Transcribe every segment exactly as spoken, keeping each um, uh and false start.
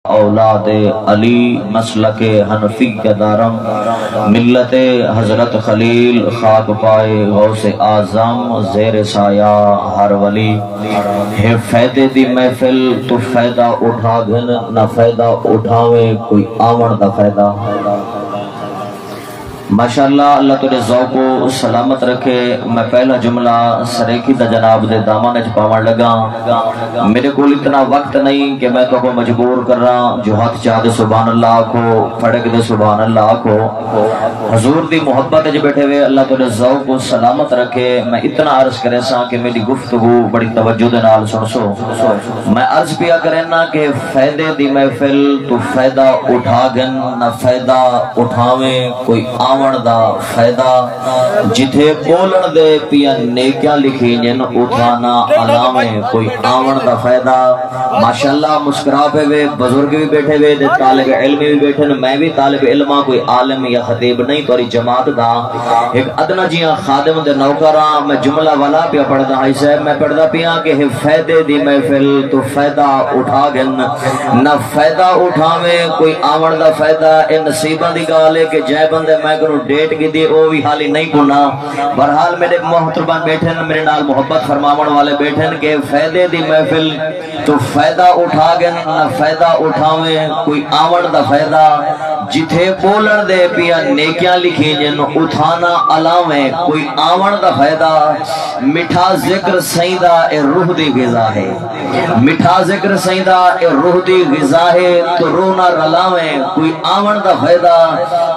اولاد علی، مسلک حنفیہ دارم، ملت حضرت خلیل، خاک پائے غوث اعظم، زیر سایہ ہر ولی۔ ہے فائدے دی محفل، تو فائدہ اٹھا گھن، نہ فائدہ اٹھاویں کوئی آوݨ دا فائدہ۔ ماشاءاللہ، اللہ تیرے ذوق کو سلامت رکھے۔ میں پہلا جملہ سریکی دا جناب دے دامن اچ پاوݨ لگا۔ میرے کول اتنا وقت نہیں کہ میں تہاکوں مجبور کراں جو ہتھ چا دے سبحان اللہ آکھو، پھڑک دے سبحان اللہ آکھو۔ حضور دی محبت اچ بیٹھے ہوئے، اللہ تیرے ذوق کو سلامت رکھے۔ میں اتنا عرض کریساں کہ میری گفتگو بڑی توجہ دے نال سنسو۔ میں عرض پیا کرینا کہ فائدے دی محفل، تو فائدہ اٹھا گھن، نہ فائدہ اٹھاویں کوئی آوݨ دا فائدہ۔ جتھے ٻولݨ دے پیاں نیکیاں لکھیجن، اتھاں نہ الاویں کوئی آوݨ دا فائدہ۔ ماشاءاللہ، مسکرا پئے وے، بزرگ وی بیٹھے وے تے طالب علم وی بیٹھن۔ میں وی طالب علم ہاں، کوئی عالم یا خطیب نہیں، تہاݙی جماعت دا ہک ادنیٰ جیہاں خادم دے نوکر ہاں۔ میں جملہ ولا پیا پڑھدا ہاں صاحب، میں پڑھدا پیاں کہ ہے فائدے دی محفل، تو فائدہ اٹھا گھن، نہ فائدہ اٹھاویں کوئی آوݨ دا فائدہ۔ اے نصیباں دی ڳالھ ہے کہ جئیں بندے میں کنوں ڈیٹ گھدی، او وی حالی نہیں پنا۔ بہرحال، میرے محترمہ بیٹھن، میرے نال محبت فرماوݨ والے بیٹھن کہ فائدے دی محفل، تو فائدہ اٹھا گھن، نہ فائدہ اٹھاویں کوئی آوݨ دا فائدہ۔ جتھے ٻولݨ دے پیاں نیکیاں لکھیجن، اتھاں نہ الاویں کوئی آوݨ دا فائدہ۔ مٹھا ذکر سئیں دا اے روح دی غذا ہے۔ مٹھا ذکر سئیں دا اے روح دی غذا ہے، تو روح نہ رلاویں کوئی آوݨ دا فائدہ۔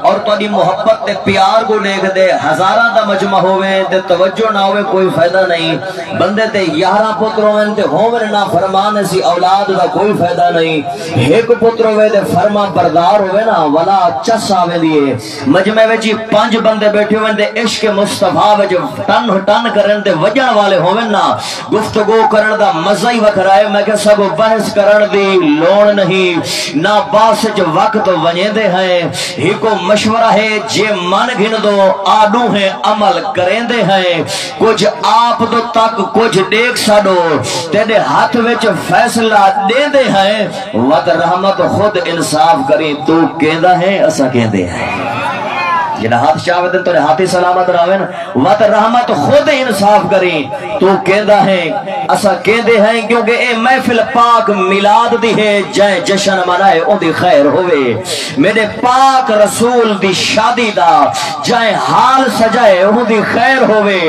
اور تہاݙی محبت تے پیار کوں ݙیکھ دے ہزاراں دا مجمع ہووے تے توجہ نہ ہووے، کوئی فائدہ نہیں۔ بندے تے یارہاں پتر ہوون تے ہوون نافرمان، ایسی اولاد دا کوئی فائدہ نہیں۔ ہک پتر ہووے تے فرما بردار ہووے نا، ولا چس آ ویندی ہے۔ مجمع وچ ہی پنج بندے بیٹھے ہوون تے عشق مصطفیٰ وچ ٹن ٹن کرن تے وڄݨ والے ہوون نا، گفتگو کرݨ دا مزہ ہی وکھرا ہے۔ میں کہیا سب بحث کرݨ دی لوڑ نہیں، نہ باس وچ وقت ونڄیندے ہیں۔ ہکو مشورہ ہے، جے من گھن دو آ ݙوہیں عمل کریندے ہیں۔ کجھ آپ دو تک کجھ ݙیکھ ساݙو، تیݙے ہتھ وچ فیصلہ ݙیندے ہیں۔ وت رحمت خود انصاف کریں، تو کیندا ہیں، اساں کیندے ہیں۔ جیڑھا ہتھ چاوے تے تیݙے ہتھ ہی سلامت رہون۔ وت رحمت خود انصاف کریں، تو کیندا ہیں، اساں کیندے ہیں، کیونکہ اے محفل پاک میلاد دی ہے، جئیں جشن منائے اوندی خیر ہووے۔ میݙے پاک رسول دی شادی دا جئیں حال سجائے اوندی خیر ہووے۔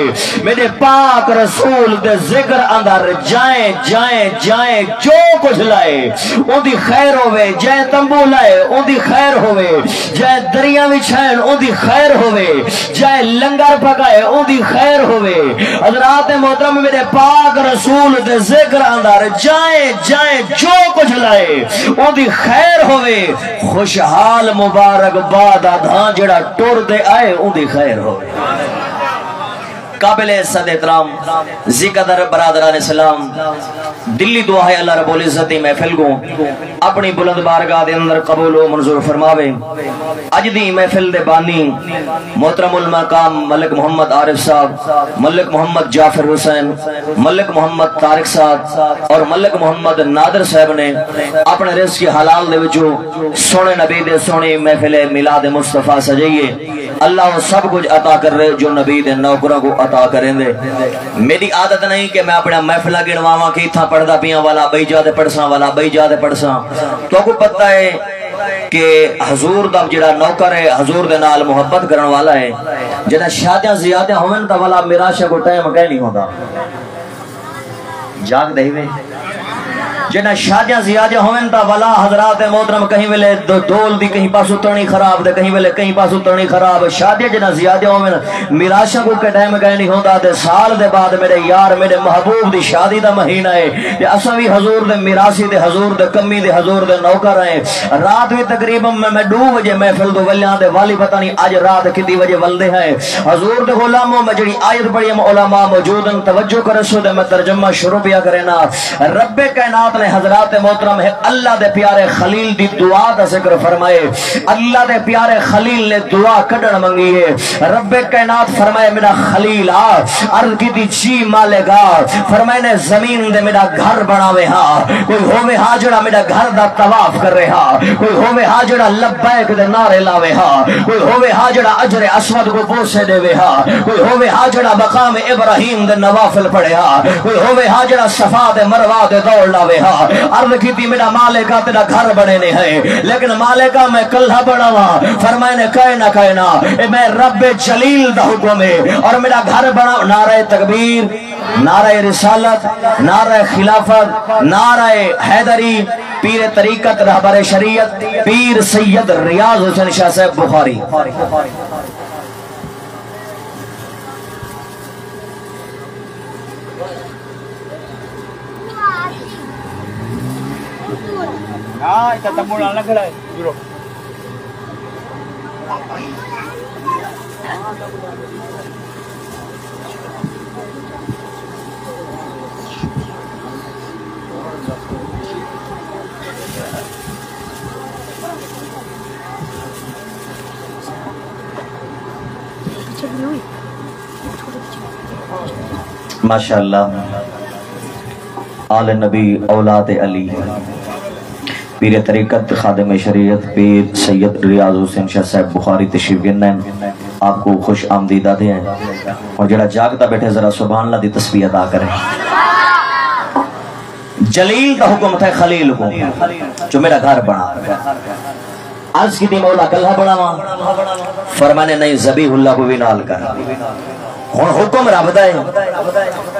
میݙے پاک رسول دے ذکر اندر جئیں جئیں جئیں جو کجھ لائے اوندی خیر ہووے، جئیں تمبو لائے اوندی خیر ہووے، جئیں دریاں وچھائن اوندی خیر ہووے، جئیں لنگر پکائے اوندی خیر ہووے۔ حضرات محترم، میݙے پاک رسول دے ذکر اندر جئیں جئیں جو کجھ لائے اوندی خیر ہووے۔ خوشحال مبارکباد آدھاں، جیڑھا ٹر دے آئے اوندی خیر ہووے۔ قابل عزت احترام ذی قدر برادران اسلام، دلی دعا ہے اللہ رب العزت دی محفل کوں اپݨی بلند بارگاہ دے اندر قبول و منظور فرماوے۔ اڄ دی محفل دے بانی محترم المقام ملک محمد عارف صاحب، ملک محمد جعفر حسین، ملک محمد طارق صاحب اور ملک محمد نادر صاحب نے اپݨے رزق حلال دے وچوں سوہݨے نبی دے سوہݨی محفل میلاد مصطفیٰ سجائی ہے۔ اللہ او سب کجھ عطا کرے جو نبی دے نوکراں کوں عطا کریندے۔ میݙی عادت نہیں کہ میں اپݨیاں محفلاں ڳݨواواں کہ اتھاں پڑھدا پیاں، ولا ٻئی جاہ تے پڑھساں، ولا ٻئی جاہ تے پڑھساں۔ تہاکوں پتہ ہے کہ حضور دا جیڑھا نوکر ہے، حضور دے نال محبت کرݨ والا ہے، جݙاں شادیاں زیادہ ہوون تاں ولا میراشاں کوں ٹائم کائنی ہوندا۔ جاڳ دے وے۔ جݙاں شادیاں زیادہ ہوون تاں ولا حضرات محترم کہیں ویلے دو-، ڈول دی کہیں پاسوں تݨی خراب تے کہیں ویلے کہیں پاسوں تݨی خراب۔ شادیاں جݙاں زیادہ ہوون، میراشاں کوں کے ٹائم کائنی ہوندا۔ تے سال دے بعد میݙے یار، میݙے محبوب دی شادی دا مہینہ ہے تے اساں وی حضور دے میراثی تے حضور دے کمی تے حضور دے نوکر ہیں۔ رات وی تقریباً میں، میں ݙو وجے محفل توں ولیاں تے والی پتہ نہیں اڄ رات کتنی وجے ولدے ہیں۔ حضور دے غلامو، میں جڑی آیت پڑھی ہم، علماء موجود ہیں، توجہ کرسو تے میں ترجمہ شروع پیا کرینا۔ رب کائنات نے حضرات محترم، ہک اللہ دے پیارے خلیل دی دعا دا ذکر فرمائے۔ اللہ دے پیارے خلیل نے دعا کڈھن منگی ہے۔ رب کائنات فرمائے، میرا خلیل آ۔ عرض کیتی، جی مالک آ۔ فرمائے نے، زمین دے میرا گھر بناوے ہا۔ کوئی ہووے ہا جڑا میرا گھر دا طواف کرے ہا۔ کوئی ہووے ہا جڑا لبیک دے نعرے لاوے ہا۔ کوئی ہووے ہا جڑا حجر اسود کو بوسے ݙیوے ہا۔ کوئی ہووے ہا جڑا مقام ابراہیم دے نوافل پڑھے ہا۔ کوئی ہووے ہا جڑا صفا تے مروہ تے دوڑ لاوے ہا۔ عرض کیتی، میرا مالک آ، تیرا گھر بݨینے ہے، لیکن مالک آ، میں کلھا بݨاواں؟ فرمائے نے، کائے نہ، کائے نہ، اے میں رب جلیل دا حکم ہے، اور میرا گھر بݨا۔ نعرہ تکبیر، نعرہ رسالت، نعرہ خلافت، نعرہ حیدری، پیر طریقت، رہبر شریعت، پیر سید ریاض حسین شاہ صاحب بخاری۔ ہاں، اتنا تمبو ڈالنا کھڑا ہے، دورو۔ ماشاءاللہ، آل نبی اولاد علی، پیر طریقت خادم شریعت پیر سید ریاض حسین شاہ صاحب بخاری تشریف گھن ہیں۔ آپ کو خوش آمدید آتے ہیں۔ اور جڑا جاگتا بیٹھے، ذرا سبحان اللہ دی تسبیح ادا کریں۔ جلیل دا حکم تھا خلیل کو، جو میرا گھر بنا۔ عرض کیتی، مولا کلھا بناواں؟ فرمانے، نہیں، ذبیح اللہ کو بھی نال کر۔ ہن حکم رب دا ہے،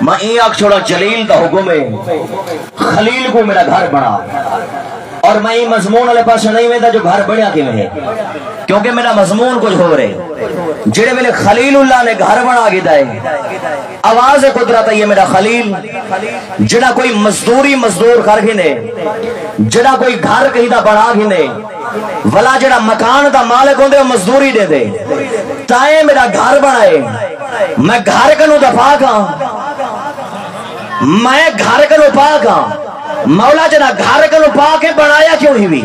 میں ایں آکھ چھوڑا، جلیل دا حکم ہے، خلیل کو میرا گھر بنا۔ اور میں ایں مضمون والے پاسے نہیں ویندا جو گھر بنیا کیویں ہے، کیونکہ میرا مضمون کچھ ہو رہے۔ جڑے ویلے خلیل اللہ نے گھر بنا گھدا ہے، آواز قدرت ہے، یہ میرا خلیل، جڑا کوئی مزدوری مزدور کر گھنے، جڑا کوئی گھر کہیں دا بنا گھنے، ولا جڑا مکان دا مالک ہوندے، او مزدوری ݙیندے۔ تائیں میرا گھر بݨائے۔ میں گھر کنوں دا پاک ہاں۔ میں گھر کنوں پاک ہاں۔ مولا جڑا گھر کنوں پاک ہے، بݨایا کیوں ہی وی؟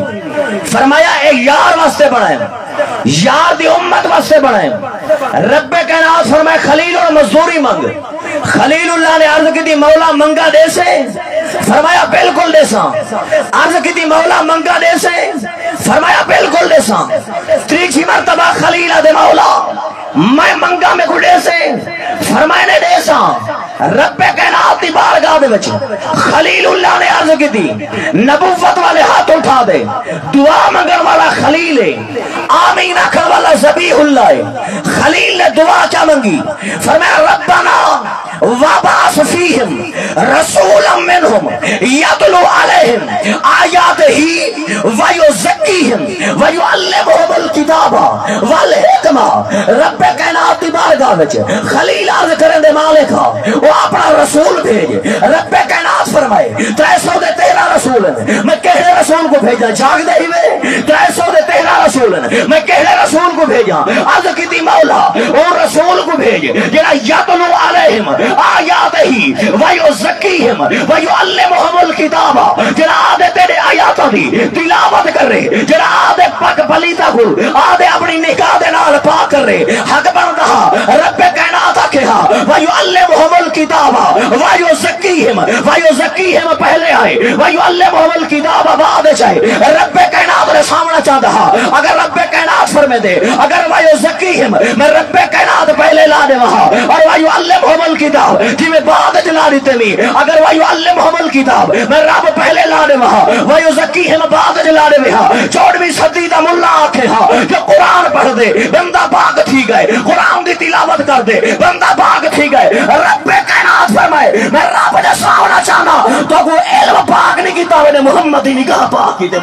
فرمایا، اے یار واسطے بݨائے، یار دی امت واسطے بݨائے۔ رب کائنات فرمائے، خلیل ہݨ مزدوری منگ۔ خلیل اللہ نے عرض کیتی، مولا منگا ݙیسے؟ فرمایا، بالکل ݙیساں۔ عرض کیتی، مولا منگا ݙیسے؟ فرمایا، بالکل ݙیساں۔ تریجھی مرتبہ خلیل آدھے، مولا میں منگا، میکوں ݙیسے؟ فرمائے نے، ݙیساں۔ رب کائنات دی بارگاہ دے وچ خلیل اللہ نے عرض کیتی، نبوت والے ہاتھ اٹھا دے، دعا منگݨ والا خلیل ہے، آمین آکھݨ والا ذبیح اللہ ہے۔ خلیل نے دعا کیا منگی؟ فرمایا، ربنا وابعث فیہم رسولا منہم یتلو علیہم آیاتہ ویزکیہم ویعلمہم الکتاب والحکمہ۔ رب کائنات دی بارگاہ وچ خلیل عرض کرن دے، مالکا، او اپݨا رسول بھیج۔ رب کائنات فرمائے، ترے سو دے تیرہ رسول ہن، میں کیڑھے رسول کوں بھیجاں؟ جاگدے ہی وے، ترے سو دے تیرہ رسول ہن، میں کیڑھے رسول کوں بھیجاں؟ عرض کیتی، مولا، او رسول کوں بھیج جڑا یتلو علیہم آیاتہ ویزکیہم ویعلمہم الکتاب، جڑا آدھے تیرے آیاتاں دی تلاوت کرے، جڑا آدھے پاک پلیتا کوں آدھے اپݨی نکاح دے نال پاک کرے۔ حق بݨدا ہا، رب کائنات آکھے ہا، ویعلمہم الکتاب ویزکیہم، ویزکیہم پہلے آئے، ویعلمہم الکتاب بعد وچ آئے۔ رب کائنات نے سامݨا چاہندا ہا، اگر رب کائنات فرمیندے، اگر ویزکیہم، میں رب کائنات پہلے لا ݙیواں ہا، اور ویعلمہم الکتاب جی میں بعد وچ لا ݙتے وی، اگر ویعلمہم الکتاب میں رب پہلے لا ݙیواں ہا، ویزکیہم بعد وچ لا ݙیوے ہا۔ چوݙہویں صدی دا ملا آکھے ہا کہ قرآن پڑھ دے، بندہ پاک تھی ڳئے، قرآن دی تلاوت کر دے، بندہ پاک تھی ڳئے۔ رب کائنات فرمائے، میں رب دے سامݨا چاہنا، تو کو علم پاک نہیں کیتا، میں نے محمد دی نگاہ پاک کیتے۔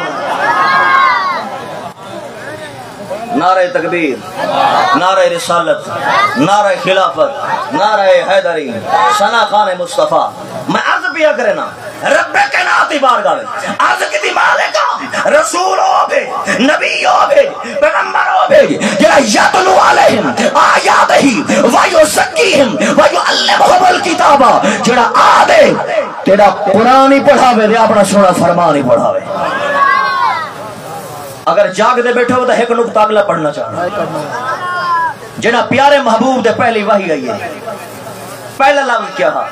نعرہ تکبیر، نعرہ رسالت، نعرہ خلافت، نعرہ حیدری، ثنا خان مصطفیٰ۔ میں عرض پیا کرنا، رب کائنات دی بارگاہ وچ عرض کیتی، مالکا، رسول او بھیج، نبی او بھیج، پیغمبر او بھیج، جڑا یتلو علیہم آیاتہ ویزکیہم ویعلمہم الکتاب، جڑا آ دے تیرا قرآن ہی پڑھاوے تے اپنا سونا فرمان ہی پڑھاوے۔ اگر جاگ دے بیٹھے ہو تو ایک نقطہ اگلا پڑھنا چاہنا، جڑا پیارے محبوب دے پہلی وحی آئی ہے، پہلا لفظ کیا ہا؟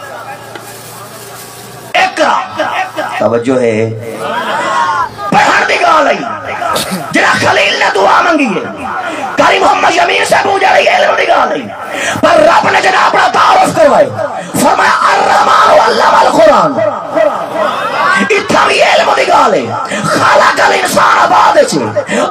اقرا۔ توجہ ہے، پڑھن دی ڳالھ آئی۔ جڑا خلیل نے دعا منگی ہے، قاری محمد یمین سے پوجا رہی علم دی ڳالھ آئی، پر رب نے جڑا اپنا تعارف کروائے، فرمایا الرحمن علم القرآن۔ اتھاں بھی علم دی ڳالھ ہے۔ خلق الانسان بعد وچ،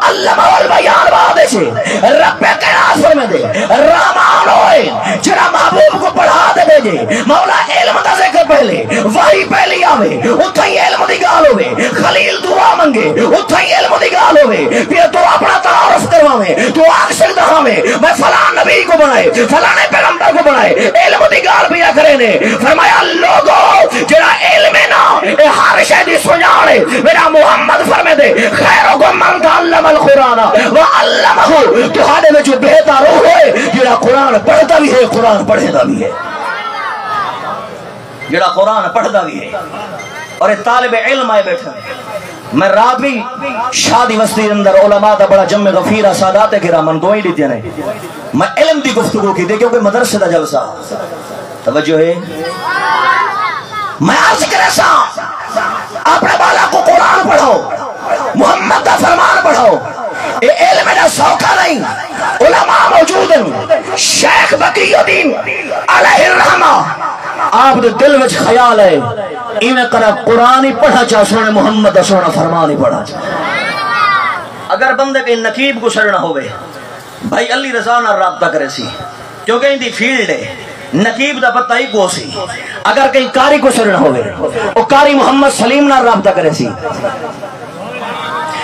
علمہ البیان بعد وچ۔ رب کائنات فرمیندے، رحمان ہوئے جڑا محبوب کو پڑھا تے بھیجے۔ مولا علم دا ذکر پہلے، وحی پہلی آوے، اتھاں ہی علم دی ڳالھ ہوے۔ خلیل دعا منگے، اتھاں ہی علم دی ڳالھ ہوے۔ پھر تو اپنا تعارف کرواویں، تو آکھ سکدا ہاویں میں فلاں نبی کو بݨائے، فلانے پیغمبر کو بݨائے۔ علم دی ڳالھ پیا کرے نے۔ فرمایا لوگو، جڑا علم ہے نا، اے ہر شے دی سنڄاݨ ہے۔ میرا محمد فرمیندے، خیرکم من تعلم القرآن وعلمہ۔ تہاݙے وچوں بہتر او ہوئے جڑا قرآن پڑھدا وی ہے، قرآن پڑھیندا وی ہے۔ جڑا قرآن پڑھدا وی ہے اور اے طالب علم آئے بیٹھا۔ میں رات بھی شادی وستی دے اندر علماء دا بڑا جمع غفیر آ، سادات کرام من دعائیں ݙتیاں نے۔ میں علم دی گفتگو کیتی کیونکہ مدرسے دا جلسہ۔ توجہ ہے؟ میں عرض کرے سا، اپنے بالا کو قرآن پڑھاؤ، محمد دا فرمان پڑھاؤ۔ اے علم دا سوکھا نہیں۔ علماء موجود ہیں، شیخ بقی الدین علیہ الرحمہ، آپ دے دل وچ خیال ہے، ایویں کرا قرآن ہی پڑھا چا، سونے محمد دا سونا فرمان ہی پڑھا چا۔ اگر بندے کے نقیب کو سڑنا ہوئے، بھائی علی رضا نال رابطہ کرے سی، کیونکہ ان دی فیلڈ ہے، نقیب دا پتہ ہی کو سی۔ اگر کہیں قاری کو سرنا ہوئے، او قاری محمد سلیم نال رابطہ کرے سی،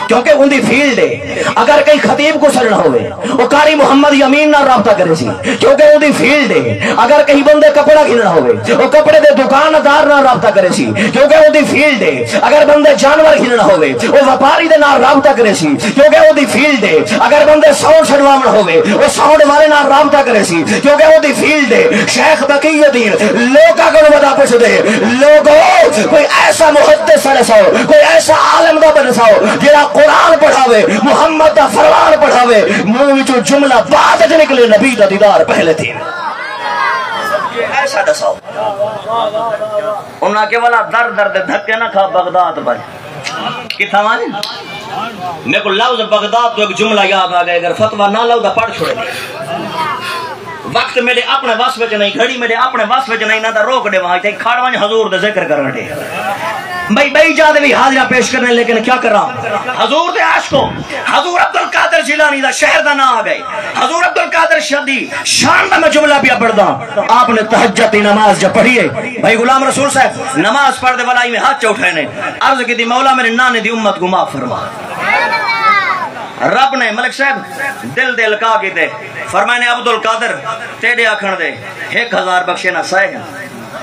کیونکہ ان دی فیلڈ ہے۔ اگر کہیں خطیب کو سرنا ہوئے، او قاری محمد یمین نال رابطہ کرے سی، کیونکہ ان دی فیلڈ ہے۔ اگر کہیں بندے کپڑا گھننا ہوئے، او کپڑے دے دکاندار نال رابطہ کرے سی، کیونکہ او دی فیلڈ ہے۔ اگر بندے جانور گھننا ہوئے، او وپاری دے نال رابطہ کرے سی، کیونکہ او دی فیلڈ ہے۔ اگر بندے ساؤنڈ چھڈواوݨ ہووے، او ساؤنڈ والے نال رابطہ کرے سی، کیونکہ او دی فیلڈ ہے۔ شیخ بقی الدین لوکاں کولوں ودا پچھدے، لوگو، کوئی ایسا محدث ݙساؤ، کوئی ایسا عالم دا ݙساؤ، جڑا قرآن پڑھاوے، محمد دا فرمان پڑھاوے، منہ وچوں جملہ بعد وچ نکلے، نبی دا دیدار پہلے تھی۔ ایسا ݙساؤ۔ انہاں آکھیا والا در در دے دھکے نہ کھا، بغداد ونڄ۔ کتھاں ونڄ؟ میرے کو لفظ بغداد تو ایک جملہ یاد آ گئے، اگر فتویٰ نہ لو تو پڑھ چھوڑے۔ وقت میرے اپنے وس وچ نہیں، گھڑی میرے اپنے وس وچ نہیں، نہ تو روک دے وہاں تے کھڑ ونڄ حضور دے ذکر کرن دے۔ بھائی، بھائی جا دے بھی حاضرہ پیش کرنے، لیکن کیا کراں؟ حضور دے عاشقوں، حضور عبدالقادر جیلانی دا شہر دا نام آ گئے۔ حضور عبدالقادر شاہ دی شان دا میں جملہ پیا پڑھدا۔ آپ نے تہجد دی نماز جا پڑھی ہے۔ بھائی غلام رسول صاحب، نماز پڑھ دے والا ایویں ہتھ چا اٹھائے نے۔ عرض کیتی، مولا میرے نانے دی امت کو معاف فرما۔ رب نے، ملک صاحب، دل دے القاء کیتے۔ فرمائے نے، عبدالقادر، تیرے آکھن دے ایک ہزار بخشے نہ سائے ہیں۔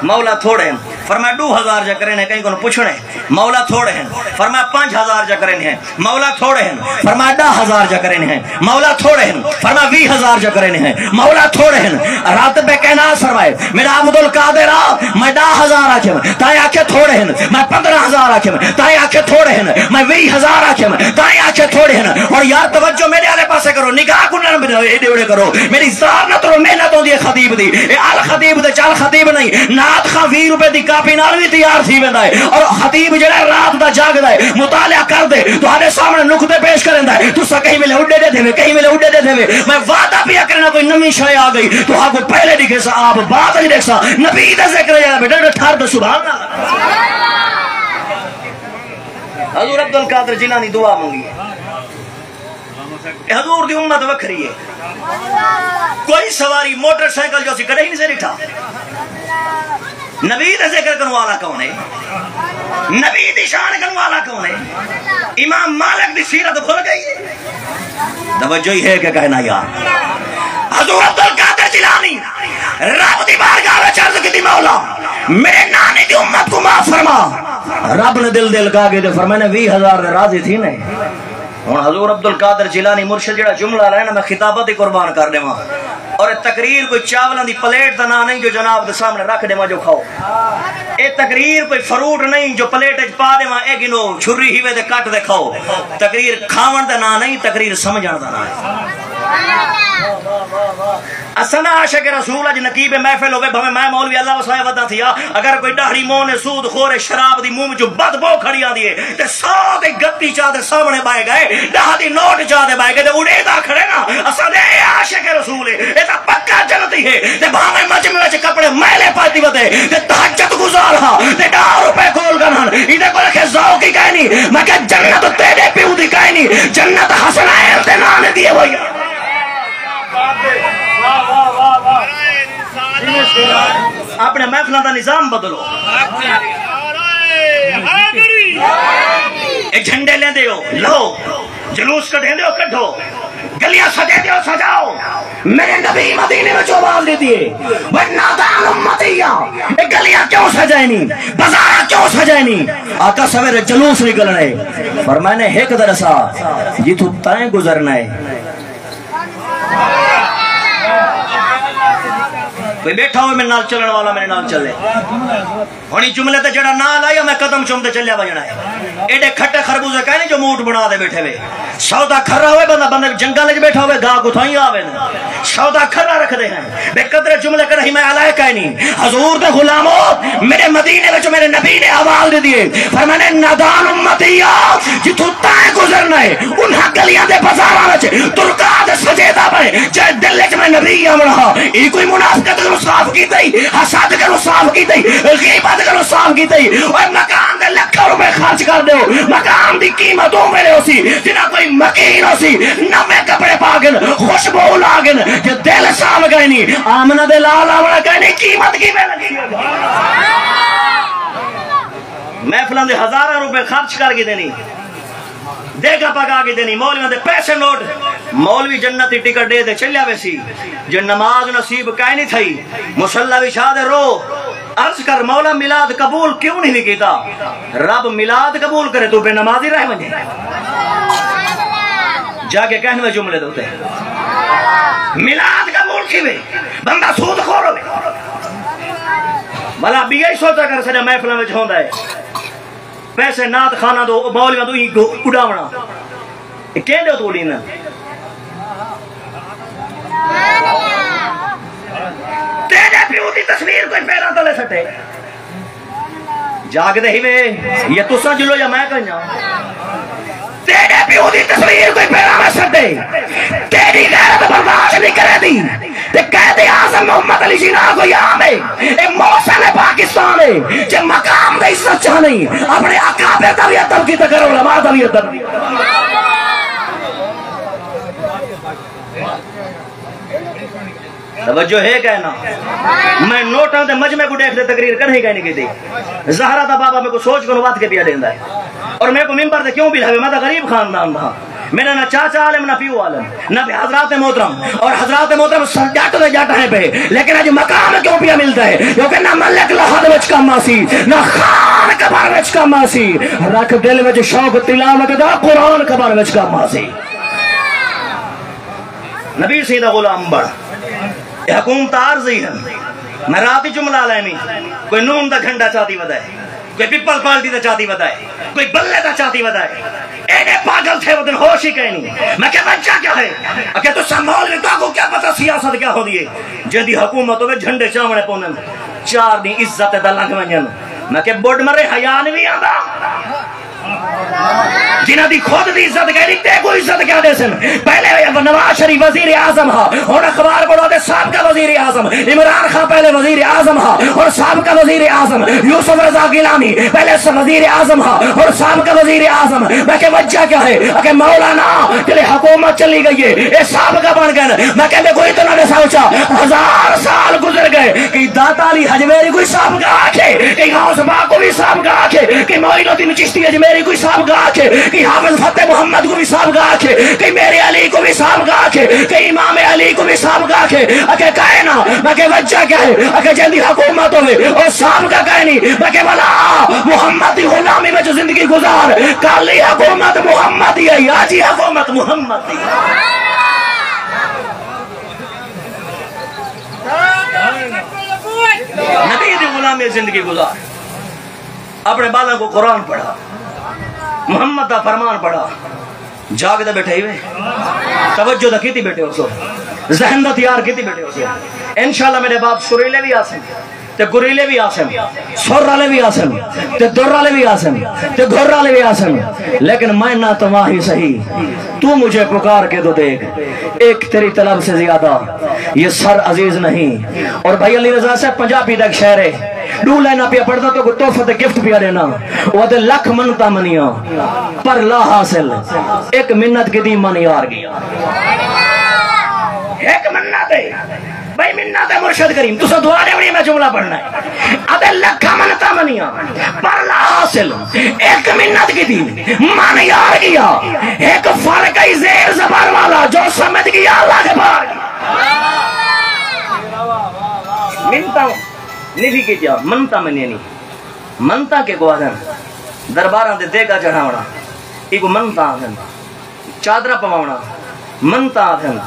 مولا تھوڑے ہیں۔ فرمایا، ݙو ہزار جا کرے نے، کہیں کوں پچھنے۔ مولا تھوڑے ہیں۔ فرمایا، پنج ہزار جا کرے نے۔ مولا تھوڑے ہیں۔ فرمایا، ݙاہ ہزار جا کرے نے۔ مولا تھوڑے ہیں۔ فرمایا، ویہہ ہزار جا کرے نے۔ مولا تھوڑے ہیں۔ رب بے کائنات فرمائے، میرا عبدالقادر آ، میں ݙاہ ہزار آکھے، تائیں آکھے تھوڑے ہیں۔ میں پندرہ ہزار آکھے، تائیں آکھے تھوڑے ہیں۔ میں ویہہ ہزار آکھے، تائیں آکھے تھوڑے ہیں۔ اور یار توجہ میرے والے پاسے کرو، نگاہ کو نہ ایڈے ویڈے کرو۔ میری ذات نہ ترو محنت ہوندی ہے خطیب دی۔ اے الخطیب دے چل خطیب نہیں، نعت خواں ویہہ روپے دی کاپی نال وی تیار تھی ویندا ہے۔ اور خطیب جڑا رات دا جاگدا ہے، مطالعہ کر دے، تہاڈے سامنے نقطے پیش کریندا ہے۔ تساں کہیں ویلے اڈے ݙے تھیوے، کہیں ویلے اڈے ݙے تھیوے۔ میں وعدہ پیا کرنا، کوئی نویں شے آ گئی، تہاکوں پہلے ݙکھیساں، آپ بعد وچ ݙکھساں۔ نبی دا ذکر ہے، بیٹا، ٹھر تے سبحان اللہ۔ حضور عبدالقادر جیلانی دعا منگی ہے۔ اے حضور دی امت وکھری ہے۔ کوئی سواری موٹر سائیکل جو اسی کدے ہی نہیں سے ݙٹھا۔ نبی دے ذکر کرن والا کون ہے؟ نبی دی شان کرن والا کون ہے؟ امام مالک دی سیرت بھل ڳئی ہے؟ توجہ ہی ہے کہ کہنا یار؟ حضور عبدالقادر جیلانی رب دی بارگاہ وچ عرض کیتی، مولا، میرے نانے دی امت کو معاف فرما۔ رب نے دل دے القاء کیتے، فرمایا نے، ویہہ ہزار دے راضی تھی نے۔ ہن حضور عبدالقادر جیلانی مرشد جڑا جملہ لائے نا، میں خطابت ہی قربان کر ݙیواں۔ اور اے تقریر کوئی چاولاں دی پلیٹ دا ناں نئیں جو جناب دے سامنے رکھ ݙیواں جو کھاؤ۔ اے تقریر کوئی فروٹ نئیں جو پلیٹ اچ پا ݙیواں، اے گھنو چھری ہیوے تے کٹ تے کھاؤ۔ تقریر کھاوݨ دا ناں نئیں، تقریر سمجھݨ دا ناں ہے۔ اساں دا عاشق رسول اڄ نقیب محفل ہووے، بھاویں میں مولوی اللہ وسائے وداں تھیا، اگر کوئی ݙاڑھی مونے سود خور شراب دی منہ وچوں بدبو کھڑی آندی ہے، تے سو دی گتی چا تے سامݨے ٻہہ ڳئے، ݙاہ دی نوٹ چا تے ٻہہ ڳئے، تے اݙیندا کھڑے نا، اساں دے اے عاشق رسول ہے، اے تاں پکا جنتی ہے۔ تے بھاویں مجمع وچ کپڑے میلے پاتی ودے، تے تہجد گزار ہا، تے ݙاہ روپے کول کن ہن، ایندے کول آکھے ذوق ہی کائنی۔ میں کہا جنت تیݙے پیو دی کائنی، جنت حسنین دے ناں دی ہوئی۔ اپݨے محفلاں دا نظام بدلو۔ اے جھنڈے لیندے ہو، لو۔ جلوس کڈھیندے ہو، کڈھو۔ گلیاں سجیندے ہو، سجاؤ۔ میرے نبی مدینے وچ آواز ݙتی ہے، "وہ نادان امتی آ، اے گلیاں کیوں سجائنی؟ بازاراں کیوں سجائنی؟" آقا سویرے جلوس نکلݨے۔ فرمایا نے ہک درسا، جتھوں تائیں گزرنا ہے۔ کوئی ٻیٹھا ہوئے میرے نال چلݨ والا، میرے نال چلے۔ ہݨ ایں جملے تے جیڑھا نال آیا، میں قدم چمدے چلیا ونڄݨا ہے۔ ایݙے کھٹے خربوزے کائنی جو موٹ بݨا تے ٻیٹھے وے۔ سودا کھرا ہوئے بندہ، بندے جنگل اچ ٻیٹھا ہوئے، گاہ کتھائیں آوے نے۔ سودا کھرا رکھدے ہیں۔ بے قدر جملے کݙاہیں میں الایا کائنی۔ حضور دے غلامو، میرے مدینے وچ میرے نبی نے آواز ݙتی ہے۔ فرمانے، "نادان امتی آ، جتھوں تائیں گزرنا ہے، انہاں گلیاں دے بازاراں وچ ترکا تے سجیدا پئے، جے دل وچ میں نبی آوݨا ہا۔" اے کوئی منافقت کنوں صاف کیتا ہی، حسد کنوں صاف کیتا ہی، غیبت کنوں صاف کیتا ہی۔ اوئے مقام دے لکھاں روپے خرچ کر ݙیو، مقام دی قیمت او ویلے ہوسی جݙاں کوئی مکین ہوسی، نویں کپڑے پا گن، خوشبو لا گن، جے دل صاف کائنی، آمنہ دے لال آوݨا کائنی، قیمت کیویں لڳی؟ محفلاں دے ہزاراں روپے خرچ کر کے ݙینی، دیگا پکا کے ݙینی، مولویاں دے پیسے نوٹ، مولوی جنت دی ٹکٹ ݙے تے چلیا ویسی۔ جے نماز نصیب کائنی تھئی، مصلی وچھا تے رو، عرض کر، "مولا، میلاد قبول کیوں نہیں کیتا؟" رب میلاد قبول کرے، توں بے نمازی رہ ونڄے۔ جا کے کہن وے جملے دے اتے۔ میلاد قبول تھیوے، بندہ سود خور ہوے۔ بھلا ٻیا ہی سوچا کر، ساݙا محفلاں وچ ہوندا ہے۔ پیسے نعت خانہ دو، مولویاں دو، ایں کو اݙاوݨا۔ اے کیندے اتوں اݙینا؟ تیݙے پیو دی تصویر کوئی پیراں تلے سٹے۔ جاڳدے ہیوے، یا تساں جلو یا میں کنجاں۔ تیݙے پیو دی تصویر کوئی پیراں میں سٹے۔ تیݙی غیرت برداشت نہیں کرے دی۔ تے قائد اعظم محمد علی جناح کوئی عام ہے۔ اے محسن پاکستان ہے۔ جے مقام دا عزت چاہندے، اپݨے اکابر دا وی ادب کیتا کرو، علماء دا وی ادب۔ توجہ ہے کہ نہ؟ میں نوٹاں دے مجمع کوں ݙیکھ تے تقریر کݙاہیں کائنی کیتی۔ زہرا دا بابا میکوں سوچ کنوں ودھ کے پیا ݙیندا ہے۔ اور میکوں ممبر تے کیوں ٻلھاوے؟ میں تاں غریب خاندان دا ہاں۔ میݙا نہ چاچا عالم، نہ پیو عالم، نہ حضرات محترم۔ اور حضرات محترم سر ڄٹ دے ڄٹ ہیں پئے، لیکن اڄ مقام کیوں پیا ملدا ہے؟ کیونکہ نہ ملک لحد وچ کم آسی، نہ خان قبر وچ کم آسی۔ رکھ دل وچ شوق تلاوت دا، قرآن قبر وچ کم آسی۔ نبی سئیں دا غلام بݨ۔ اے حکومت عارضی ہن۔ میں رات ہی جملہ لائمی۔ کوئی نون دا جھنڈا چاتی ودائے، کوئی پیپلز پارٹی دا چاتی ودائے، کوئی بلے دا چاتی ودائے۔ ایݙے پاگل تھئے ودن، ہوش ہی کائنی۔ میں کہا، "وجہ کیا ہے؟" اکھے، "تساں مولوی، تہاکوں کیا پتہ سیاست کیا ہوندی ہے؟ جیندی حکومت ہووے، جھنڈے چاوݨے پوندن، چار ݙینھ عزت دا لنگھ ونڄن۔" میں کہا، "ٻݙ مرے، حیا نہیں آندا؟" جنہاں دی خود دی عزت کائنی، تیکوں عزت کیا ݙیسن؟ پہلے نواز شریف وزیر اعظم ہا، ہݨ اخبار پڑھو تے سابقہ وزیر اعظم عمران خان پہلے وزیر اعظم ہا، ہݨ سابقہ وزیر اعظم یوسف رضا گیلانی پہلے س-، وزیر اعظم ہا، ہݨ سابقہ وزیر اعظم۔ میں کہا، "وجہ کیا ہے؟" اکھے، "مولانا، تیݙی حکومت چلی ڳئی ہے، اے سابقہ بݨ ڳئے۔" میں کہا، "میکوں اتنا ݙساؤ چا، ہزار سال گزر ڳئے، کہ داتا علی حجویری کوئی سابقہ آکھے، کہ غوث پاک کوں وی سابقہ آکھے، کہ معین الدین چشتی اجمیری کوئی سابقہ آکھے، کہ حافظ فتح محمد کوں وی سابقہ آکھے، کہ میرے علی کوں وی سابقہ آکھے، کہ امام علی کوں وی سابقہ آکھے۔" اکھے، "کائے نہ۔" میں کہا، "وجہ کیا ہے؟" اکھے، "جیندی حکومت ہووے، او سابقہ کائنی۔" میں کہا، "بھلا محمد دی غلامی وچ زندگی گزار، کل ہی حکومت محمد دی آئی، اڄ ہی حکومت محمد دی۔" زندگی گزار، اپݨے ٻالاں کوں قرآن پڑھا، محمد دا فرمان پڑھا۔ جاڳ تے ٻیٹھے ہیوے، توجہ تاں کیتی ٻیٹھے ہوسو، ذہن دا تیار کیتی ٻیٹھے ہوسو۔ انشاءاللہ میݙے بعد سریلے وی آسن، تے گریلے وی آسن، سر آلے وی آسن، تے در آلے وی آسن، تے گھر آلے وی آسن، لیکن میں نہ تواں ہی سہی، تو مجھے پکار کے تو دیکھ، ایک تیری طلب سے زیادہ یہ سر عزیز نہیں۔ اور بھائی علی رضا صاحب، پنجابی دا ہک شعر ہے، ݙو لائناں پیا پڑھدا، تہاکوں تحفہ تے گفٹ پیا ݙینا۔ او آہدے، لکھ منتاں منیاں پر لا حاصل، ایک منت کیتی من یار ڳیا۔ ہک منت ہے، بھائی منت ہے مرشد کریم، تساں دعا ݙیوݨی، میں جملہ پڑھنا ہے۔ آہدے، لکھ منتاں منیاں پر لا حاصل، ایک منت کیتی من یار ڳیا، ہک فرق ہے زیر زبر والا، جو سمجھ ڳیا اللہ دے پار ڳیا۔ منتاں نبی کیتیاں، منتاں منیاں نہیں۔ منتاں کیکوں آہدن؟ درباراں تے دیگا چڑھاوݨا، ایکوں منتاں آہدن۔ چادراں پواوݨا، منتاں آہدن۔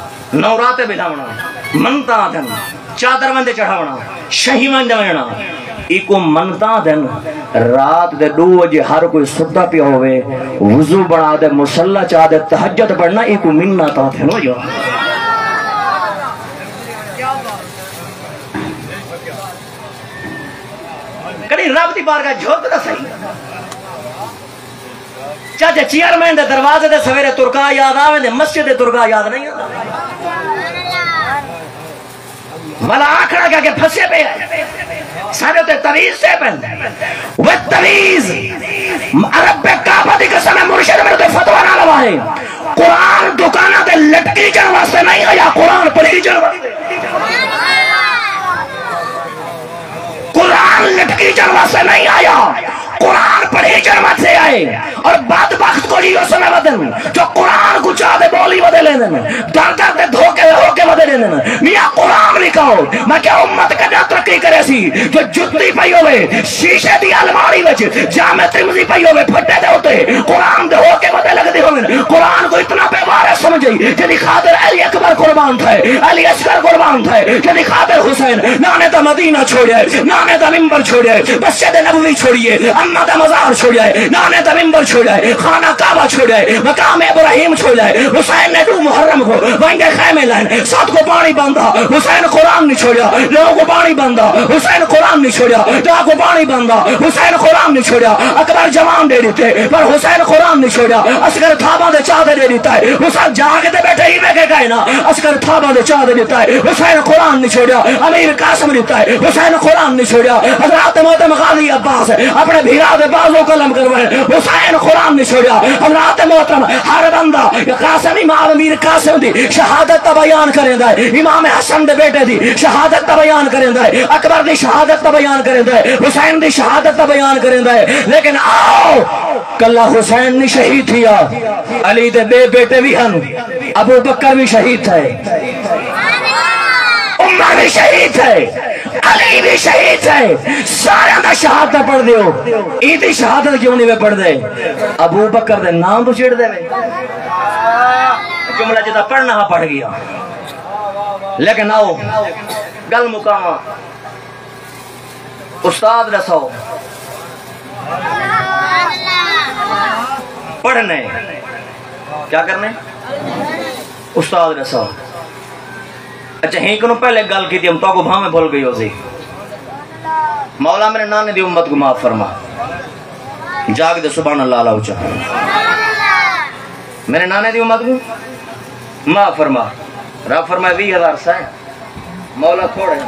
نورات تے ٻلھاوݨا، منتاں آہدن۔ چادر ونڄ تے چڑھاوݨا، شہیں ونڄ تے ونڄݨا، ایکوں منتاں آہدن۔ رات دے ݙو وڄے ہر کوئی ستا پیا ہووے، وضو بݨا تے مصلی چا تے تہجد پڑھݨا، ایکوں منت آہدن۔ ہو جو کݙی رب دی بارگاہ جھک تاں سہی۔ چاچا چیئرمین دے دروازے دے سویرے ترکا یاد آ ویندے، مسجد دے ترکا یاد نہیں آندا۔ ولا آکھݨا کیا کہ پھسے پئے ہیں۔ سارے تے تعویذ دے پن۔ وہ تعویذ۔ رب کعبہ دی قسم ہے، مرشد میرے تے فتویٰ نہ لوائے۔ قرآن دکاناں تے لٹکیجݨ واسطے نہیں آیا، قرآن پڑھیجݨ واسطے۔ قرآن لٹکیجݨ واسطے نہیں آیا، قرآن پڑھیجݨ واسطے آئے۔ اور بدبخت کجھ ایہو سمے ودن جو قرآن کوں چا تے ٻولی ودے لیندن، در در تے دھوکے ہو کے ودے لیندن۔ میاں قرآن لکھاؤ۔ میں کیا امت کݙاں ترقی کریسی جو جتی پئی ہووے، شیشے دی الماڑی وچ جامع ترمذی پئی ہووے، پھٹے دے اتے قرآن دے ہو کے ودے لڳدے ہوون۔ قرآن کوں اتنا بے وارث سمجھے جیندی خاطر علی اکبر قربان تھئے، علی اصغر قربان تھئے، جیندی خاطر حسین نانے دا مدینہ چھوڑیا ہے، نانے دا ممبر چھوڑیا ہے، مسجد نبوی چھوڑی ہے، اماں دا مزار چھوڑیا ہے، نانے دا ممبر چھوڑیا ہے، خانہ کعبہ چھوڑیا ہے، مقام ابراہیم چھوڑیا ہے۔ حسین نے ݙو محرم کوں ونڄ تے خیمے لائن، ست کوں پاݨی بندا، حسین قرآن نہیں چھوڑیا۔ نو کوں پاݨی بندا، حسین قرآن نہیں چھوڑیا۔ ݙاہ کوں پاݨی بندا، حسین قرآن نہیں چھوڑیا۔ اکبر جوان ݙے ݙتے، پر حسین قرآن نہیں چھوڑیا۔ اصغر تھاباں دے چا تے ݙے ݙتا ہے۔ حسین جاڳ تے ٻیٹھے ہیوے کہ کائنا، اصغر تھاباں دے چا تے ݙتا ہے۔ حسین قرآن نہیں چھوڑیا۔ امیر قاسم ݙتا ہے، حسین قرآن نہیں چھوڑیا۔ حضرات محترم غازی عباس اپݨے بھرا دے بازو قلم کروائے، حسین قرآن نہیں چھوڑیا۔ حضرات محترم، ہر بندہ قاسم، امام امیر قاسم دی شہادت دا بیان کریندا ہے، امام حسن دے بیٹے دی شہادت دا بیان کریندا ہے، اکبر دی شہادت دا بیان کریندا ہے، حسین دی شہادت دا بیان کریندا ہے۔ لیکن آؤ، کلھا حسین نہیں شہید تھیا، علی دے ٻئے بیٹے وی ہن، ابو بکر وی شہید تھئے، عمر وی شہید تھئے، علی وی شہید تھئے، سارے دا شہادت پڑھ دیو۔ ایندی شہادت کیوں نہیں میں پڑھ دے؟ ابو بکر دے نام تو چھیڑ دے وے۔ جملہ جدا پڑھنا ہا پڑھ گیا۔ لیکن آؤ، گل مکاواں۔ استاد ݙساؤ۔ پڑھنے۔ کیا کرنے؟ استاد ݙساؤ۔ اچھا، ہیں کنوں پہلے گل کیتی، ہم تہاکوں بھاویں بھل ڳئی ہوسی۔ مولا میرے نانے دی امت کوں معاف فرما۔ جاڳ تے سبحان اللہ اعلیٰ اچا۔ میرے نانے دی امت کوں معاف فرما۔ رب فرمائے ویہہ ہزار سئے۔ مولا تھوڑے۔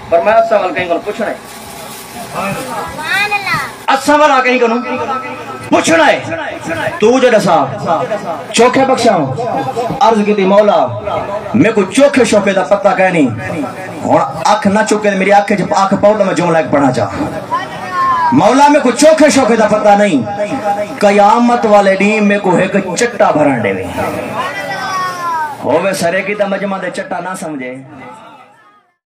فرمایا اساں ول کہیں کنوں پچھݨے۔ اساں ول کہیں کنوں پچھݨے۔ تو جو ݙسا۔ چوکھے بخشاں۔ عرض کیتی، مولا، میکوں چوکھے شوکھے دا پتہ کائنی۔ ہݨ اکھ نہ چکے، میری اکھ اچ اکھ پاؤ تاں میں جملہ ہک پڑھاں چا۔ مولا، میکوں چوکھے شوکھے دا پتہ نہیں۔ قیامت والے ݙینہہ میکوں ہک چٹا بھرݨ ݙیویں۔ ہووے سریکی تاں مجمع دے چٹا نہ سمجھے۔